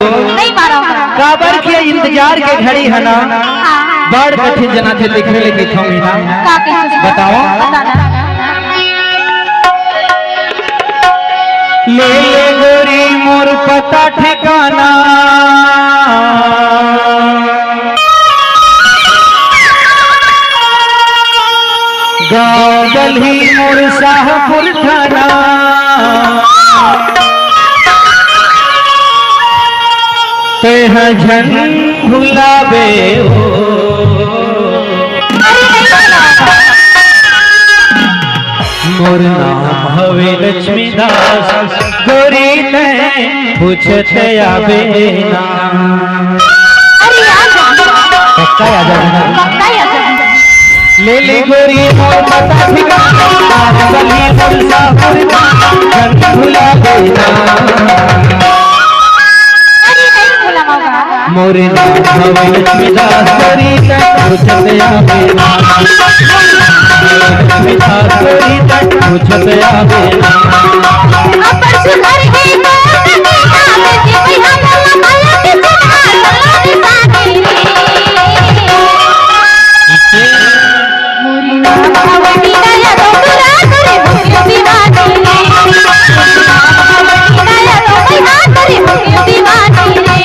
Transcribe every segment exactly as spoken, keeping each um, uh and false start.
नहीं मारा हूँ। काबर के इंतजार के घड़ी हे ना, हाँ। बड़ कठिन जनाथे, तेखरे ले कहिथंव ना। का कहिथस? बताओ। बता ना। ले ले गोरी मोर पता ठिकाना, गाँव गली मोर शाहपुर थाना। तेह झन भुलाबे हो। मोर नाम हवे लक्ष्मीदास, गोरी तैं पूछत आबे ना। अरे आ जा। पक्का आ जाबे ना? पक्का आ जा। ले ले गोरी मोर पता ठिकाना, गली मोर शाहपुर थाना, झन भुलाबे ना। अरे नहीं भुलावांव। मोरे नाम हवे लक्ष्मीदास, गोरी तैं पूछत आबे ना। लक्ष्मीदास, गोरी तैं पूछत आबे ना। अब्बड़ सुघर हे तोर नाम, जे भैया भला भला के सुधार भला निशानी रे। मोरी नाम भवनी दया तो पूरा करे हो गयो दीवानी रे। मोरी नाम भवनी दया तो भाई हाँ करे हो गयो दीवानी रे।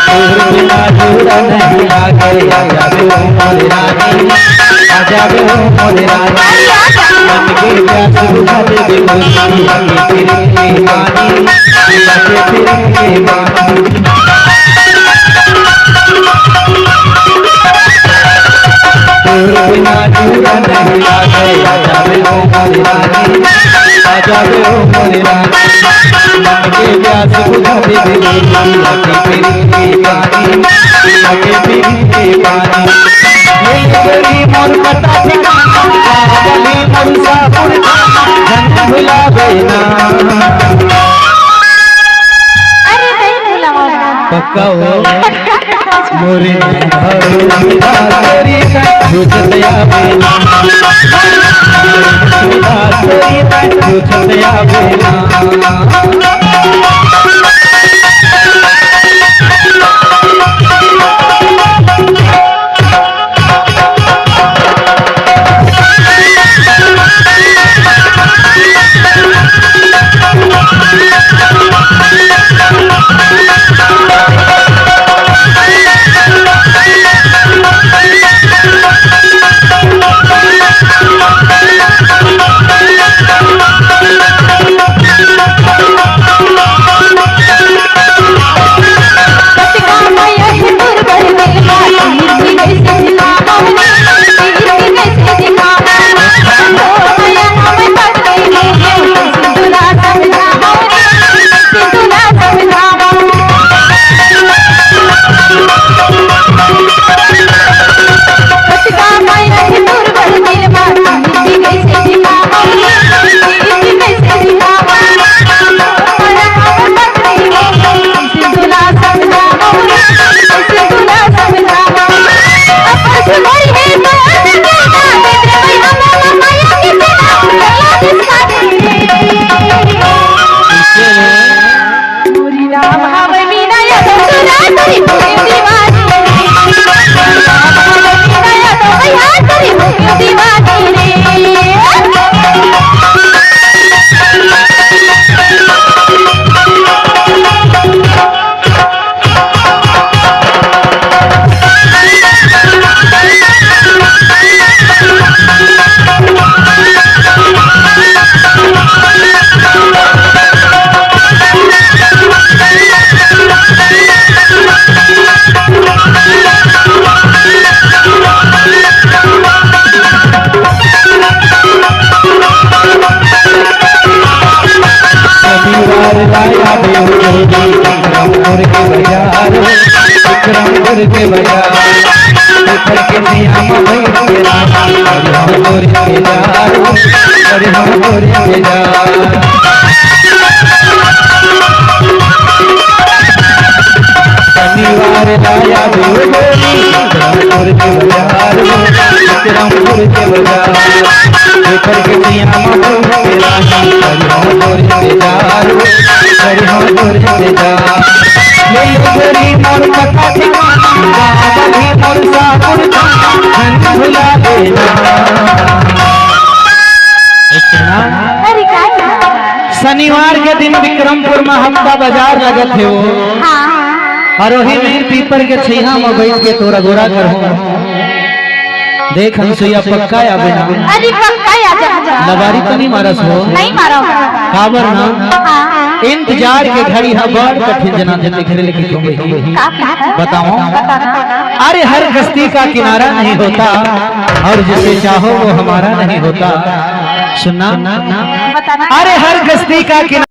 तोर बिना जोड़ा नहीं लागे, आजा रे ओ मोरे रानी, आजा रे ओ मोरे रानी। मन के प्यास बुझा दे दे मोरी, आके फिर के पानी, आके फिर के पानी। तोर बिना जोड़ा नहीं लागे, आजा रे ओ मोरे रानी, आजा रे ओ मोरे रानी। मन के प्यास बुझा दे दे, आके फिर के पानी, आके फिर के पानी। ये गोरी मोर पता ठिकाना, गली मोर शाहपुर थाना, झन भुलाबे ना। अरे नहीं भुलावांव। पक्का हो? पक्का। मोरे घर में गोरी तैं पूछत आबे ना। गोरी तैं पूछत आबे ना। विक्रमपुर के बाजार, विक्रमपुर के बाजार, पीपर के छाया में बैठ के राम, अरे हम तोरे के बाजार, अरे हम तोरे के बाजार। शनिवार लाया दो गोली, विक्रमपुर के बाजार, विक्रमपुर के बाजार। पीपर के छाया में बैठ के राम, अरे हम तोरे के बाजार, अरे हम तोरे के बाजार। ले गोरी मोर पता ठिकाना, बाबा जी मोर साबुन खाना, धन भुला देना। अरे का? शनिवार के दिन विक्रमपुर में हफ्ता बाजार लगत हे वो। हाँ। अउ ओही में पीपर के छाया में बैठ के तोर अगोरा करहूँ। देख हंसुइया पक्का आबे ना। अरे पक्का आ जा। लबारी तो नहीं मारस हो? नहीं मारा। काबर ना? हाँ। इंतजार के घड़ी ह बड़ कठिन जनाथे, तेखरे ले कहिथों बहिनी। का कहिथे? बताओ। बताना। अरे हर कश्ती का किनारा नहीं होता, और जिसे चाहो वो हमारा नहीं होता। सुनना। बताना। अरे हर कश्ती का किनारा